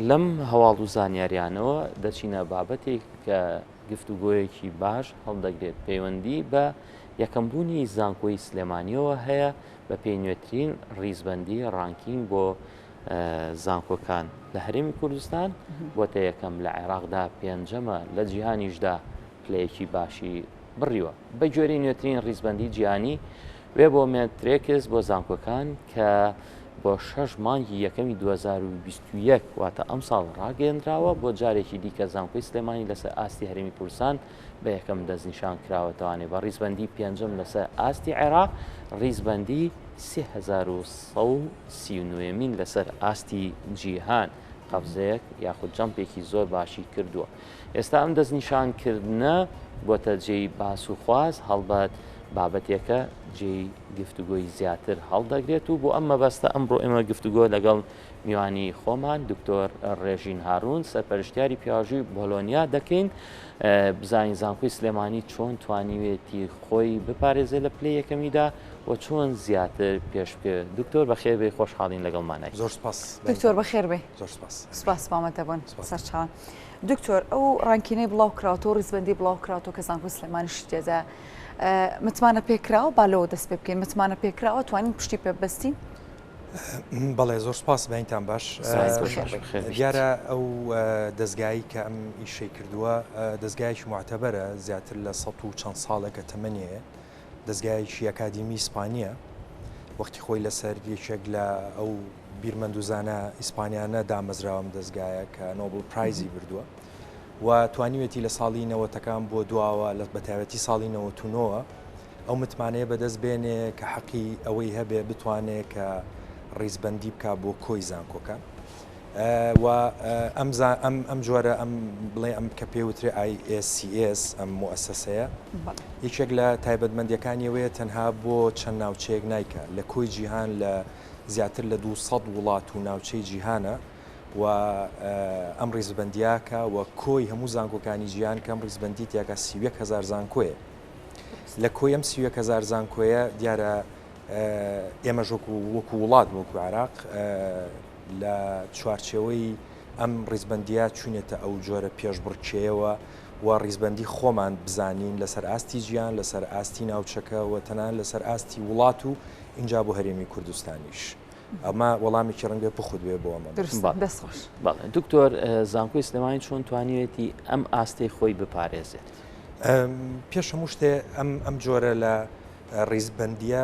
لەم هەواڵ و زانیاریانەوە دەچینە بابەتێک کە گفتوگۆیەکی باش هەڵدەگرێت پەیوەندی بە یەکەمبوونی زانکۆی سلێمانیەوە هەیە بە پێی نوێترین ڕیزبەندی ranking بۆ زانکۆکان لە هەرێمی کوردستان بۆتە یەکەم لە عێراقدا پێنجەمە لە جیهانیشدا پلەیەکی باشی بڕیوە. بەگوێرەی نوێترین ڕیزبەندی جیهانی Webometrics بۆ زانکۆکان کە بۆ شەش مانگی یەکەمی 2021 واتە ئەمساڵ ڕاگەیەندراوە، بۆ جارێکی دیکە زانکۆی سلێمانی لەسەر ئاستی هەرێمی کوردستان بە یەکەم دەستنیشان کراوەتەوانێ بە ڕیزبەندی پێنجەم لەسەر ئاستی عێراق، ڕیزبەندی 3139 مین لەسەر ئاستی جیهان قەفزەیەک یاخود jump ێکی زۆر باشی کردووە. ئێستا ئەم دەستنیشانکردنە بۆتە جێی باس و خواز، هەڵبەت بابەتێکە جێی گفتوگۆی زیاتر هەڵدەگرێت و بۆ ئەم مەبەستە ئەمڕۆ ئێمە گفتوگۆ لەگەڵ میوانی خۆمان دکتۆر ڕێژین هارون سەرپەرشتیاری پیاژووی بۆلۆنیا دەکەین بزانین زانکۆی سلێمانی چۆن توانیوێتی خۆی بپارێزێ لە پلەی یەکەمیدا و چۆن زیاتر پێش بکەوێت دکتۆر بەخێربێی خۆشحاڵین لەگەڵمانای. زۆر سپاس. دکتۆر بەخێربێی. زۆر سپاس. سپاس مامەتەبوون سەرچاوان. دکتۆر ئەو ranking ەی بڵاو کراوەتەوە ڕیزبەندی بڵاو کراوەتەوە کە زانکۆی سلێمانیشی تێدا متمانە پێکراوە با لەوە دەست پێ بکەین متمانە پێکراوە توانین پشتی پێ ببەستین؟ بەڵێ زۆر سپاس بەینتان باش دیارە ئەو دەستگایی کە ئەم ئیشەی کردووە دەستگایکی معتەبەرە زیاتر لە سە و چەند ساڵێکە تەمەنیە دەستگایەکی ئەکادیمی ئیسپانیە وەختی خۆی لەسەر یەکێک لە ئەو بیرمەند و زانا ئیسپانیانە دامەزراوە ئەم دەزگایە کە Nobel Prize ی بردووە و توانیوێتی لە ساڵی نەوەتەکان بۆ دواوە لە بەتایبەتی ساڵی نەوەتونۆوە ئەو متمانەیە بەدەست بێنێ کە حەقی ئەوەی هەبێ بتوانێ کە ڕیزبەندی بک بۆ کۆی زانکۆکان. و ئەم ئەم ئەم جۆرە ئەم بڵێ ئەم کە پێوترێ ISCS ئەم موسسەیە یەکێک لە تایبەتمەندیەکانیەوەیە تەنها بۆ چەند ناوچەیەک نایکە لە کۆی جیهان لە زیاتر لە 200 وڵات و ناوچەی جیهانە و ئەم ڕیزبەندیاکە و کۆی هەموو زانکۆکانی جیهان کەم ڕیزبەندی تیاکە 31 هزار زانکۆیە لە کۆی ئەم 31 هزار زانکۆیە دیارە ئێمەش وەکو وەکو وڵات وەکو عێراق لە چوارچێوەی ئەم ڕیزبەندیە چوینەتە ئەو جۆرە پێشبڕکێیەوە و ڕیزبەندی خۆمان بزانین لەسەر ئاستی جیان لەسەر ئاستی ناوچەکە و تەنانەت لەسەر ئاستی وڵات و ئینجا بۆ هەرێمی کوردستانیش. ئەمە وەڵامێکی ڕەنگە پوخت بێ بۆ ئەمە. دروستە دەست خۆش. بەڵێ دکتۆر زانکۆی سلێمانی چۆن توانیوێتی ئەم ئاستەی خۆی بپارێزێت؟ پێش هەموو شتێ ئەم ئەم جۆرە لە ڕیزبەندیە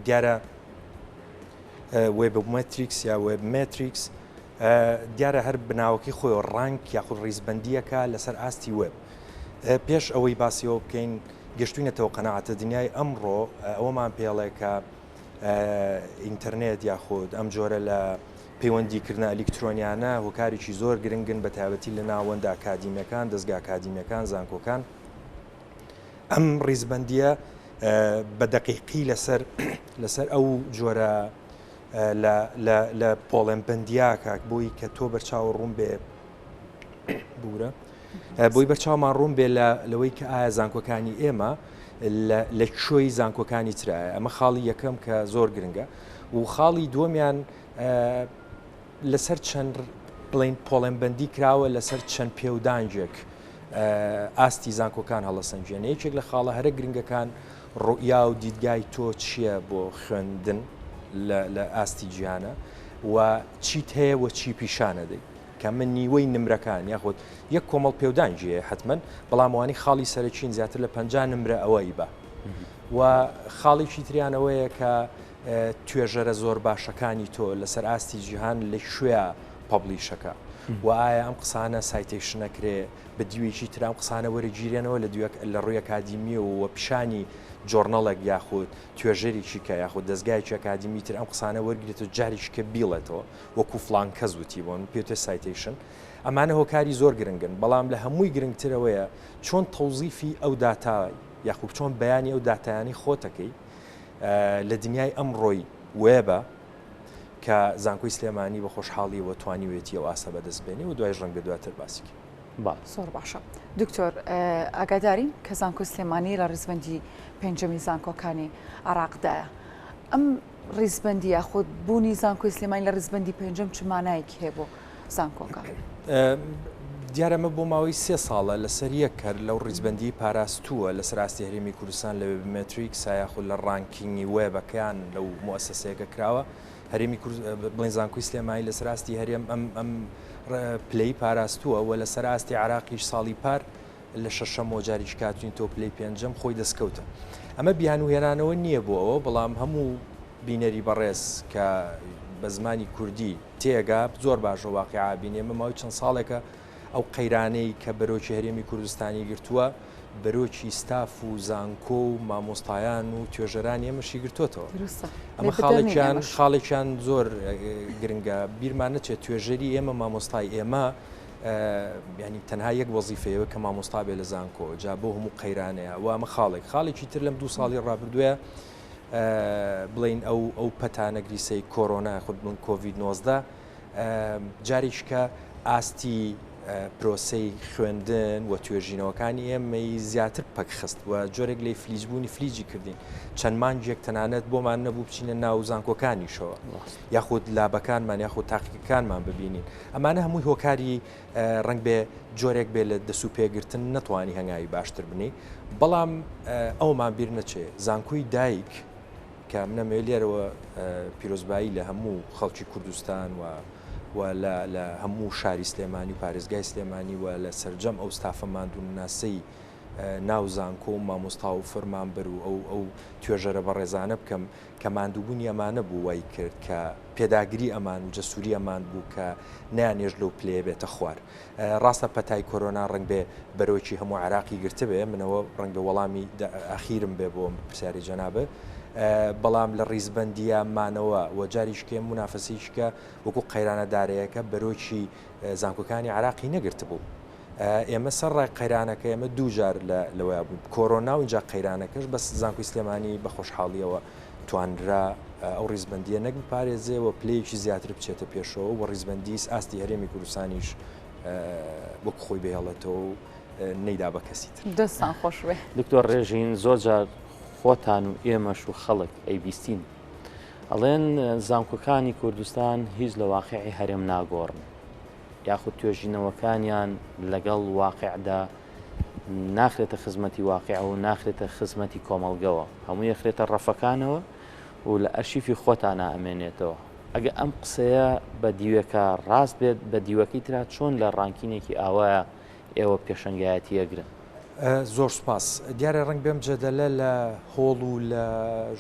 دیارە Webometrics یا Webmetrics دیارە هەر بناوەکەی خۆی rank یاخود ڕیزبندیەکە لەسەر ئاستی وێب پێش ئەوەی باسیەوە بکەین گەشتوینەتەوە قەناعەتە دنیای ئەمڕۆ ئەوەمان پێڵێ کە ئینتەرنێت یاخود ئەم جۆرە لە پەیوەندیکردە ئەلیکترۆنیانە هۆکارێکی زۆر گرنگن بە تایبەتی لە ناوەندە ئەکادیمیەکان دەستگا ئەکادیمیەکان زانکۆکان ئەم ڕیزبەندیە بە دەقیقی لەسەر لەسەر ئەو جۆرە لە پۆڵێن بەندیاکە بۆی کە تۆ بەرچاو ڕوون بێ بورە بۆی بەرچاومان ڕوون بێ لە لەوەی کە ئایا زانکۆکانی ئێمە لە کوێی زانکۆکانی ترایە ئەمە خاڵی یەکەم کە زۆر گرنگە و خاڵی دووەمیان لەسەر چەند بڵین پۆڵێنبەندی کراوە لەسەر چەند پێودانگێک ئاستی زانکۆکان هەڵەسەنگێنێ یەکێک لە خاڵە هەرە گرنگەکان ڕوئیا و دیدگای تۆ چییە بۆ خوێندن لە ئاستی جیهانە و چیت هەیە و چی پیشانەدەی کە من نیوەی نمرەکان یاخود یەک کۆمەڵ پێودانگی هەیە حتمما بەڵام وانی خاڵی سەرەکین زیاتر لە 50 نمرە ئەوەی بە و خاڵێکی تریانەوەیە کە توێژەرە زۆر باشەکانی تۆ لەسەر ئاستی جیهان لە کوێ publish ەکە و ئایا ئەم قسانە citation ئەکرێ بە دیوێکی تر ئەم قسانە وەرەگیرێنەوە لە دوێک لە ڕووی ئەکادیمیەوە و پیشانی journal ێک یاخود توێژەرێکی کە یاخود دەزگایەکی ئەکادیمی تر ئەم قسانە وەرگێت و جارێکی کە بیڵێتەوە وەکو فلان کەس وتی بۆن پێتێ citation ئەمانە هۆکاری زۆر گرنگن بەڵام لە هەمووی گرنگترەوەیە چۆن تەوزیفی ئەو داتا یاخود چۆن بەیانی ئەو داتایانی خۆتەکەی لە دنیای ئەمڕۆی وێبە کە زانکۆی سلێمانی بە خۆشحاڵیەوە توانیوێتی ئەو ئاستە بەدەست بێنێ و دوایش ڕەنگە دواتر باسی کەین. بەڵێ. زۆر باشە دکتۆر ئاگادارین کە زانکۆی سلێمانی لە ڕیزبەندی پێنجەمی زانکۆکانی عێراقدایە ئەم ڕیزبەندی یاخود بوونی زانکۆی سلێمانی لە ڕیزبەندی پێنجەم چ مانایەکی هەیە بۆ؟ زانکۆکە؟ دیارە ئەمە بۆ ماوەی سێ ساڵە لەسەر یەک هەر لەو ڕیزبەندیی پاراستووە لەسەر ئاستی هەرێمی کوردستان لە وێبمێتریکس یاخود لە ڕانکینگی وێبەکان لەو موئەسەسەیەکە کراوە هەرێمی بڵێن زانکۆی سلێمانی لەسەر ئاستی هەرێم ئەم ئەم پلەی پاراستووە و لەسەر ئاستی عراقیش ساڵی پار لە شەشەمەوە جارێکی کاتوینتەوە پلەی پێنجەم خۆی دەستکەوتە. ئەمە بیانوو هێنانەوە نییە بۆ ئەوە، بەڵام هەموو بینەری بەڕێز کە بە زمانی کوردی تێگا زۆر باشە واقیع ئەبینێ ئێمە ماوەی چەند ساڵێکە ئەو قەیرانەی کە بەرۆکی هەرێمی کوردستانی گرتووە بەرۆکی ستاف و زانکۆ و مامۆستایان و توێژەرانی ئێمەشی گرتووەتەوە. ئەمە خاڵێکیان خاڵێکیان زۆر گرنگە بیرمان نەچێت توێژەری ئێمە مامۆستای ئێمە یانی تەنها یەک وەزیفەیەوە کە مامۆستا بێ لە زانکۆ جا بۆ هەموو قەیرانەیە و ئەمە خاڵێک خاڵێکی تر لەم دوو ساڵی ڕابردووە بڵین ئەو ئەو پەتا نەگریسەی کۆرۆنا خود بڵین کۆڤید 19 جارێککە ئاستی پرۆسەی خوێندن و توێژینەوەکانی ئێمەی زیاتر پەکخست و جۆرێک لی فلیجبوونی فلیجی کردین چەند مانگێک تەنانەت بۆمان نەبوو بچینە ناو زانکۆکانیشەوە یاخود لابەکانمان یاخود تاقیکەکانمان ببینین ئەمانە هەمووی هۆکاری ڕەنگ بێ جۆرێک بێ لە دەس و پێگرتن نەتوانی هەنگاوی باشتر بنێی بەڵام ئەومان بیر نەچێ زانکۆی دایک کە منەمەوێ لێرەوە پیرۆزبایی لە هەموو خەڵکی کوردستان و و لە هەموو شاری سلێمانی و پارێزگای سلێمانی و لە سەرجەم ئەو ستافە ماندوونناسەی ناو زانکۆ و مامۆستا و فەرمانبەر و ئەو ئەو توێژەرە بەڕێزانە بکەم کە ماندووبوونی ئەمانە بوو وای کرد کە پێداگری ئەمان و جەسووری ئەمان بوو کە نەیانێشت لەو پلەیە بێتە خوار. ڕاستە پەتای کۆرۆنا ڕەنگبێ بەرۆکی هەموو عێراقی گرتبێ، من ئەوە ڕەنگبێ وەڵامی ئەخیرم بێ بۆ پرسیاری جەنابت، بەڵام لە ڕیزبەندییا مانەوە و جاریش کە مونافەسەیەکی کە وەکوو قەیرانە دارەیەکە بەرۆکی زانکۆکانی عێراقی نەگرتبوو. ئێمە سەر ڕای قەیرانەکە ئێمە دوو جار لەوەیا بووین کۆرۆنا و ئینجا قەیرانەکەش بەس زانکۆی سلێمانی بە خۆشحاڵیەوە توانرا ئەو ڕیزبەندیە نەک بپارێزێ و پلەیەکی زیاتر بچێتە پێشەوە و ڕیزبەندیس ئاستی هەرێمی کوردستانیش وەک خۆی بهێڵێتەوە و نەیدا بە کەسی تر. دەستان خۆش بێ. دکتۆر ڕێژین زۆر جار خۆتان و ئێمەش و خەڵک ئەیبیستین ئەڵێن زانکۆکانی کوردستان هیچ لە واقعی هەرێم ناگۆڕن یاخود توێژینەوەکانیان لەگەڵ واقعدا ناخرێتە خزمەتی واقع و ناخرێتە خزمەتی کۆمەڵگەوە هەمووی ئەخرێتە ڕەفەکانەوە و لە ئەرشیفی خۆتانا ئەمێنێتەوە ئەگە ئەم قسەیە بە دیوێکە ڕاست بێت بە دیوەکەی ترا چۆن لە ڕانکینێکی ئاوایە ئێوە پێشەنگایەتی ئەگرن؟ زۆر سوپاس. دیارە ڕەنگ بێم جەدەلە لە هۆڵ و لە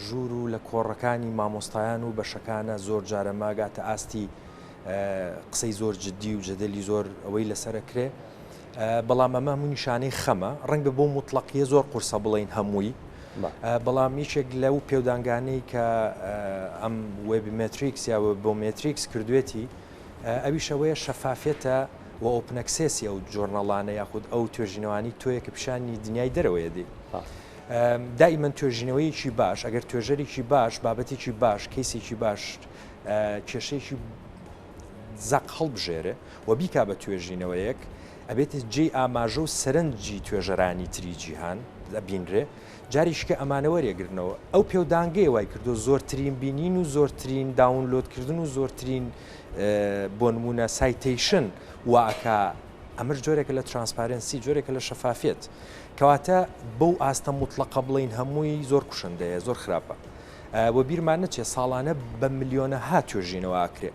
ژوور و لە کۆڕەکانی مامۆستایان و بەشەکانە زۆر جارە ماگاتە ئاستی قسەی زۆر جدی و جەدەلی زۆر ئەوەی لەسەر ئەکرێ بەڵام ئەمە هەموو نیشانەی خەمە ڕەنگە بۆ مطلقیە زۆر قورسە بڵین هەمووی بەڵام یەکێک لەو پێودانگانەی کە ئەم Webometrics یا Webometrics کردوێتی ئەویشەوەیە شەفافێتە و open access ی ئەو journal انە یاخود ئەو توێژینەوانی تۆیە کە پیشانی دنیای دەرەوەیە دی دائیمەن توێژینەوەیەکی باش ئەگەر توێژەرێکی باش بابەتێکی باش کەیسێکی باش کێشەیەکی زەق هەڵبژێرێ و بیکا بە توێژینەوەیەک، ئەبێتە جێی ئاماژە و سەرنجی توێژەرانی تری جیهان ئەبینرێ، جارێکی کە ئەمانە وەرێگرنەوە. ئەو پێودانگەیە وای کردووە زۆرترین بینین و زۆرترین داونلۆدکردن و زۆرترین بۆ نموونە citation وا ئەکا، ئەمەش جۆرێکە لە transparency، جۆرێکە لە شەفافیەت. کەواتە بەو ئاستە موتڵەقە بڵێین هەمووی زۆر کوشندەیە، زۆر خراپە. وە بیرمان نەچێ ساڵانە بە ملیۆنەها توێژینەوە ئەکرێ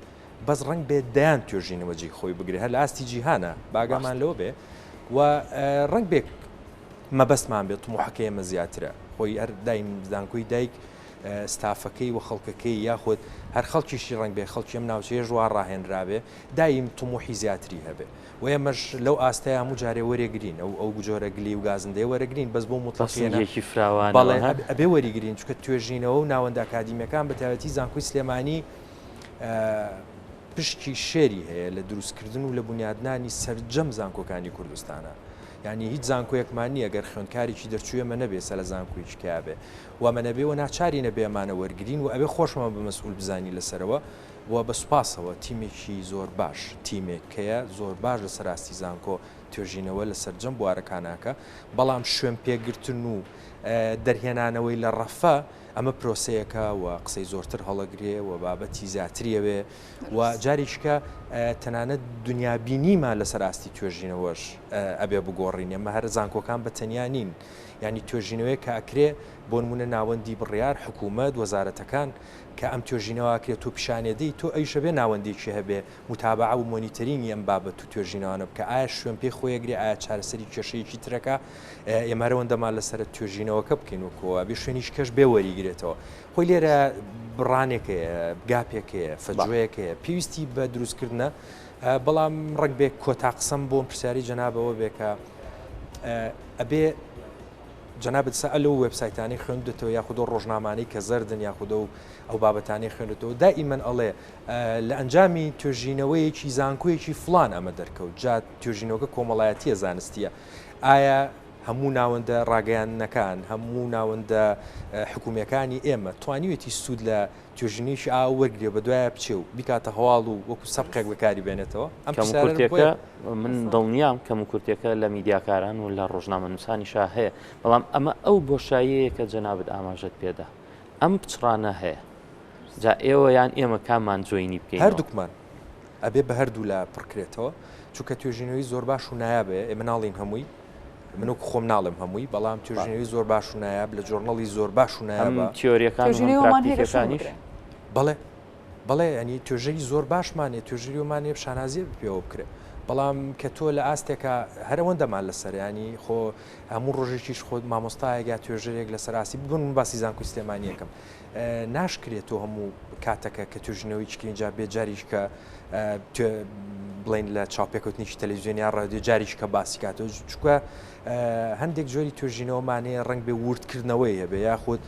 بەس ڕەنگ بێ دەیان توێژینەوە جێی خۆی بگرێ هەر لە ئاستی جیهانە باگامان لەوە بێ و ڕەنگ بێ مەبەستمان بێت طموحەکەی ئێمە زیاترە خۆی هەر دایم زانکۆی دایک ستافەکەی و خەڵکەکەی یاخود هەر خەڵکیشی ڕەنگ بێ خەڵکی ئەم ناوچەیەش وا ڕاهێنرابێ دایم طموحی زیاتری هەبێ و ئێمەش لەو ئاستەیا هەموو جارێ وەرێگرین ئەو ئەو جۆرە گلی و گازندەیە وەرەگرین بەس بۆ موتڵەقیە نا بەسنگێکی فراوانەوە بەڵێ ها؟ ئەبێ وەریگرین چونکە توێژینەوە و ناوەندە ئەکادیمیەکان بە تایبەتی زانکۆی سلێمانی پشکی شێری هەیە لە دروستکردن و لە بونیادنانی سەرجەم زانکۆکانی کوردستانە یعنی هیچ زانکۆیەکمان نییە گەر خوێندکارێکی دەرچووی ئێمە نەبێ سە لە زانکۆیەکی کە بێ و ئەمە نەبێ و ناچاری نەبێ ئەمانە وەرگرین و ئەبێ خۆشمان بە مەسئول بزانین لەسەرەوە. و بە سوپاسەوە تیمێکی زۆر باش، تیمێک کەیە زۆر باش لەسەر ئاستی زانکۆ توێژینەوە لە سەرجەم بوارەکان ئەکا، بەڵام شوێن پێگرتن و دەرهێنانەوەی لە ڕەفە ئەمە پرۆسەیەکە و قسەی زۆرتر هەڵەگرێ و بابەتی زیاتری ئەوێ و جارێکیکە تەنانەت دنیابینیمان لەسەر ئاستی توێژینەوەش ئەبێ بگۆڕین، ئێمە هەر زانکۆکان بە تەنیا نین، یانی توێژینەوەیەک کە ئەکرێ بۆ نموونە ناوەندی بڕیار، حکوومەت، وەزارەتەکان کە ئەم توێژینەوە ئەکرێ تۆ پیشانێ دەی تۆ ئەویش ئەبێ ناوەندێکی هەبێ موتابەعە و مۆنیتەرینگی ئەم بابەت و توێژینەوانە بکا ئایا شوێن پێی خۆی ئەگرێ ئایا چارەسەری کێشەیەکی ترەکا ئێمە هەر ئەوەندەمان لەسەرە توێژینەوەکە بکەین وەکۆ ئەبێ شوێنیش کەش بێ وەریگرێتەوە خۆی لێرە بڕانێک هەیە gap ێک هەیە فەجوەیەک هەیە پێویستی بە دروستکردنە بەڵام ڕەنگ بێ کۆتا قسەم بۆم پرسیاری جەنابەوە بێ کە ئەبێ جەنابت سە ئەلەو وێبسایتانەی خوێندتەوە یاخود ئەو ڕۆژنامانەی کە زەردن یاخود ئەو ئەو بابەتانەی خوێندتەوە دائیمەن ئەڵێ لە ئەنجامی توێژینەوەیەکی زانکۆیەکی فڵان ئەمە دەرکەوت جا توێژینەوەکە کۆمەڵایەتیە زانستیە ئایا هەموو ناوەندە ڕاگەیاندنەکان هەموو ناوەندە حکومیەکانی ئێمە توانیوێتی سوود لە توێژینەوەیەکی ئاوا وەرگرێ و بەدوایا بچێ و بیکاتە هەواڵ و وەکو سەبقێک بەکاری بێنێتەوە؟ ئەم پرسیارە کەموکورتیەکە بۆیە من دڵنیام کەموکورتیەکە لە میدیاکاران و لە ڕۆژنامەنووسانیشا هەیە، بەڵام ئەمە ئەو بۆشاییەیە کە جەنابت ئاماژەت پێدا. ئەم پچڕانە هەیە. جا ئێوە یان ئێمە کاممان join ی بکەینەوە؟ هەردووکمان. ئەبێ بە هەردوولا پڕکرێتەوە، چونکە توێژینەوەی زۆر باش و نایاب هەیە، ئێمە ناڵێین هەمووی، من وەکو خۆم ناڵێم هەمووی، بەڵام توێژینەوەی زۆر باش و نایاب لە journal ی زۆر باش و هەم نایابە. تیۆرییەکان و هەم توێژینەوەمان هەیە لە شوێن پراکتیکیەکانیش؟ بگرێ. بەڵێ بەڵێ یانی توێژەری زۆر باشمان هەیە، توێژەری وەمان هەیە شانازیە پێوە بکرێ، بەڵام کە تۆ لە ئاستێکا هەر ئەوەندەمان لەسەرە، یانی خۆ هەموو ڕۆژێکیش خۆ مامۆستایەک یا توێژەرێک لەسەر ئاستی ببن من باسی زانکۆی سلێمانیەکەم ناشکرێت تۆ هەموو کاتەکە کە توێژینەوەیکی کەین جا بێ جاریش کە بڵین لە چاوپێکەوتنێکی تەلەڤزیۆن یا ڕادیۆ جاریش کە باسی کاتەوە چونکە هەندێک جۆری توێژینەوەمانەیە ڕەنگ بێ وردکردنەوەی هەبێ یاخود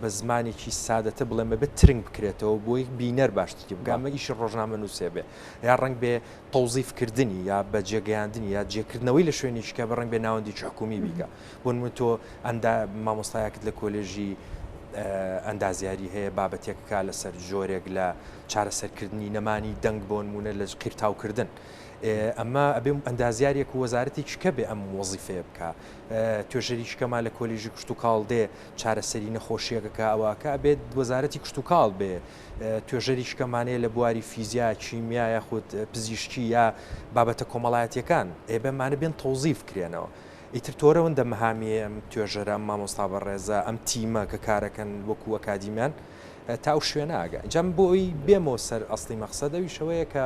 بە زمانێکی سادەتە بڵێم بەبێت ترنگ بکرێتەوە بۆی بینەر باشتری بکە ئەمە ئیشی ڕۆژنامە نووسێ بێ یا ڕەنگ بێ تەوزیفکردنی یا بە جێگەیاندنی یا جێکردنەوەی لە شوێنێکی کە بە ڕەنگ بێ ناوەندێکی حکومی بیکە بۆ نموونە تۆ ئەندا مامۆستایەکت لە کۆلێژی ئەندازیاری هەیە بابەتێککە لەسەر جۆرێک لە چارەسەرکردنی نەمانی دەنگ بۆ نموونە لە قیرتاوکردن ئەمە ئەبێ ئەندازیارێک و وەزارەتێکی کە بێ ئەم وەزیفەیە بکە توێژەریکی کەمان لە کۆلێژی کشتوکاڵ دێ چارەسەری نەخۆشیەکەکە ئەوەکە ئەبێت وەزارەتی کشتوکاڵ بێ توێژەریکی کەمانەیە لە بواری فیزیا کیمیا یاخود پزیشکی یا بابەتە کۆمەڵایەتیەکان ئێ بەمانە بێن تەوزیف کرێنەوە ئیتر تۆ رەوندە مەهامیەی ئەم توێژەرە، ئەم مامۆستا بەڕێزە، ئەم تیمە کە کارەکەن وەکو ئەکادیمیان تا ئەو شوێنە ئەگا. ئینجا من بۆ ئەوەی بێمەوە سەر ئەسڵی مەقسەد ئەویش ئەوەیە کە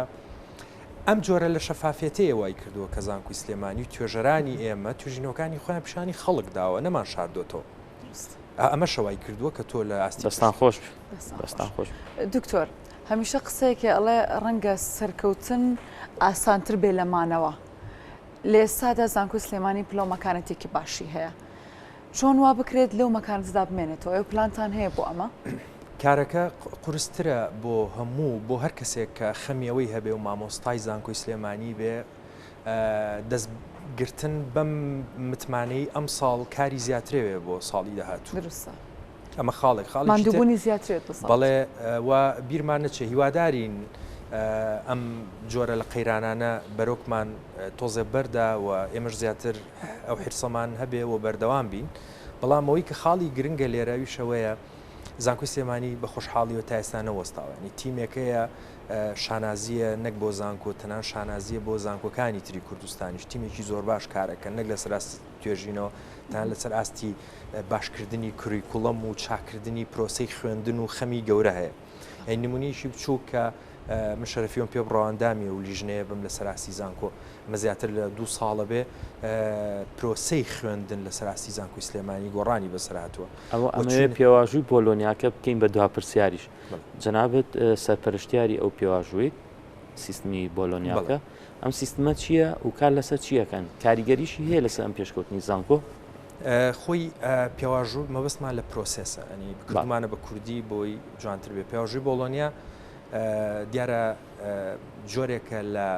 ئەم جۆرە لە شەفافیەتەیە وای کردووە کە زانکۆی سلێمانی و توێژەرانی ئێمە توێژینەوەکانی خۆیان پیشانی خەڵک داوە نەمان شاردۆتەوە. ئەمەشە وای کردووە کە تۆ لە ئاستی دەستان خۆش دەستان خۆش. دکتۆر هەمیشە قسەیەکێ ئەڵێ ڕەنگە سەرکەوتن ئاسانتر بێ لە مانەوە. لە ئێستادا زانکۆی سلێمانی پلە و مەکانەتێکی باشی هەیە. چۆن وا بکرێت لەو مەکانەتەدا بمێنێتەوە؟ ئێوە پلانتان هەیە بۆ ئەمە؟ کارەکە قورسترە بۆ هەموو بۆ هەر کەسێک کە خەمی ئەوەی هەبێ و مامۆستای زانکۆی سلێمانی بێ دەست گرتن بەم متمانەی ئەمساڵ کاری زیاترەوێ بۆ ساڵی داهاتوو. دروستە. ئەمە خاڵێک خاڵێکی تر ماندووبوونی زیاترێت بۆ ساڵی بەڵێ و بیرمان نەچێ هیوادارین ئەم جۆرە لە قەیرانانە بەرۆکمان تۆزێ بەردا و ئێمەش زیاتر ئەو حیرسەمان هەبێ و بەردەوام بین بەڵام ئەوەی کە خاڵی گرنگە لێرە ئەویش ئەوەیە زانکۆی سلێمانی بە خۆشحاڵیەوە تا ئێستا نەوەستاوە ینی تیمێکەیە شانازیە نەک بۆ زانکۆ تەنان شانازیە بۆ زانکۆکانی تری کوردستانیش تیمێکی زۆر باش کارەکەن نەک لەسەر توێژینەوە تان لەسەر ئاستی باشکردنی curriculum و چاککردنی پرۆسەی خوێندن و خەمی گەورە هەیە. یانی نمونەیەکی بچووک کە من شەرەفیۆم پێ بڕاو ئەندامی ئەو لیژنەیە بم لەسەر ئاستی زانکۆ ئەمە زیاتر لە دوو ساڵە بێ پرۆسەی خوێندن لەسەر ئاستی زانکۆی سلێمانی گۆڕانی بەسەر هاتووە. ئەوە ئەمەوێ پێواژووی بۆلۆنیاکە بکەین بە دوا پرسیاریش. جەنابت سەرپەرشتیاری ئەو پێواژوویت سیستمی بۆلۆنیاکە. ئەم سیستمە چییە و کار لەسەر چی ئەکەن؟ کاریگەریشی هەیە لەسەر ئەم پێشکەوتنی زانکۆ؟ خۆی پێواژوو مەبەستمان لە process ە ئەنی بکردمانە بە کوردی بۆی جوانتر بێ پێواژووی بۆڵۆنیا دیارە جۆرێکە لە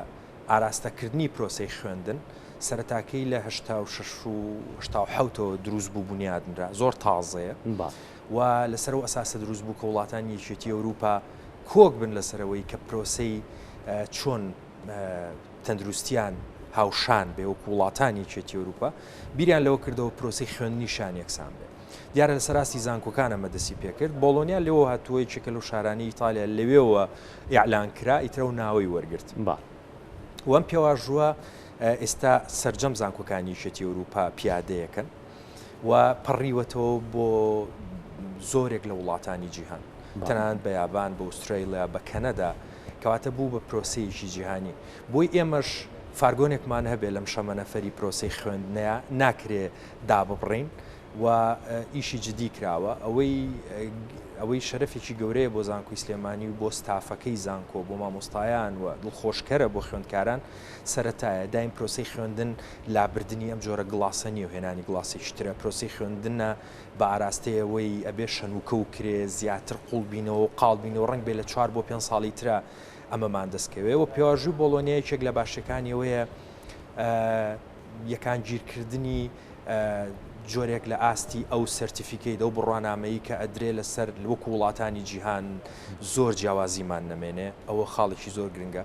ئاراستەکردنی پرۆسەی خوێندن سەرەتاکەی لە 86 و 87ەوە دروست بوو بنیادنرا زۆر تازەیە و لەسەر و ئەساسە دروست بوو کە وڵاتانی یەکێتی ئەوروپا کۆک بن لەسەرەوەی کە پرۆسەی چۆن تەندروستیان هاوشان بێ وەکو وڵاتانی یەکێتی ئەوروپا بیریان لەوە کردەوە پرۆسەی خوێندنیشان یەکسان بێ. دیارە لەسەر ئاستی زانکۆکان ئەمە دەستی پێکرد بۆڵۆنیا لێوە هاتووە یەکێکە لەو شارانی ئیتالیا لەوێوە ئیعلان کرا ئیتر ئەو ناوەی وەرگرت با. و ئەم پێواژووە ئێستا سەرجەم زانکۆکانی یەکێتی ئەوروپا پیادەیەکەن و پەڕیوەتەوە بۆ زۆرێک لە وڵاتانی جیهان تەنانەت بە یابان بە ئوسترالیا بە کەنەدا کەواتە بوو بە پرۆسەیەکی جیهانی بۆی ئێمەش فارگۆنێکمان هەبێ لەم شەمەنەفەری پرۆسەی خوێندنەیە ناکرێ داببڕین و ئیشی جدی کراوە ئەوەی ئەوەی شەرەفێکی گەورەیە بۆ زانکۆی سلێمانی و بۆ ستافەکەی زانکۆ بۆ مامۆستایان و دڵخۆشکەرە بۆ خوێندکاران سەرەتایە دایم پرۆسەی خوێندن لابردنی ئەم جۆرە گڵاسە نییە و هێنانی گڵاسێکی ترە پرۆسەی خوێندنە بە ئاراستەی ئەوەی ئەبێ شەنوکە و کرێ زیاتر قوڵ بینەوە و قاڵ بینەوە ڕەنگ بێ لە چوار بۆ پێنج ساڵی ترە ئەمەمان دەستکەوێ و پێواژووی بۆڵۆنیا یەکێک لە باشیەکانی ئەوەیە یەکانگیرکردنی جۆرێک لە ئاستی ئەو certificate ئەو بڕوانامەی کە ئەدرێ لەسەر وەکو وڵاتانی جیهان زۆر جیاوازیمان نەمێنێ ئەوە خاڵێکی زۆر گرنگە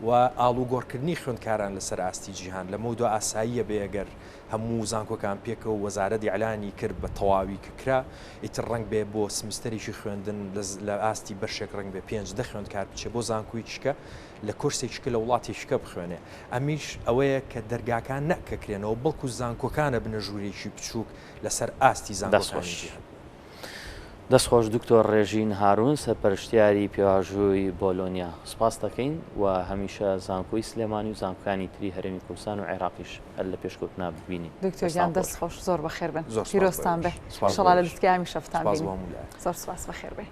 و ئاڵوگۆڕکردنی خوێندکاران لەسەر ئاستی جیهان لەمەودوا ئاساییە بێ ئەگەر هەموو زانکۆکان پێکەوە وەزارەت ئیعلانی کرد بە تەواوی کە کرا ئیتر ڕەنگ بێ بۆ سمستەرێکی خوێندن لە ئاستی بەشێک ڕەنگ بێ پێنج دە خوێندکار بچێ بۆ زانکۆیەکی کە لە کۆرسێکی کە لە وڵاتێکی کە بخوێنێ ئەمیش ئەوەیە کە دەرگاکان نەکەکرێنەوە بەڵکو زانکۆکان ئەبنە ژوورێکی بچووک لەسەر ئاستی زانکۆکانی جیهان. دەست خۆش دکتۆر ڕێژین هارون سەرپەرشتیاری پێواژۆی بۆلۆنیا سوپاست دەکەین و هەمیشە زانکۆی سلێمانی و زانکۆکانی تری هەرێمی کوردستان و عێراقیش هەر لە پێشکەوتنا ببینین. دکتۆر گیان دەست خۆش زۆر بەخێر بن پیرۆزتان بێ ئیشەڵا لە لوتکەی هەمیشە بتان بینین زۆر سوپاس بەخێر بێن.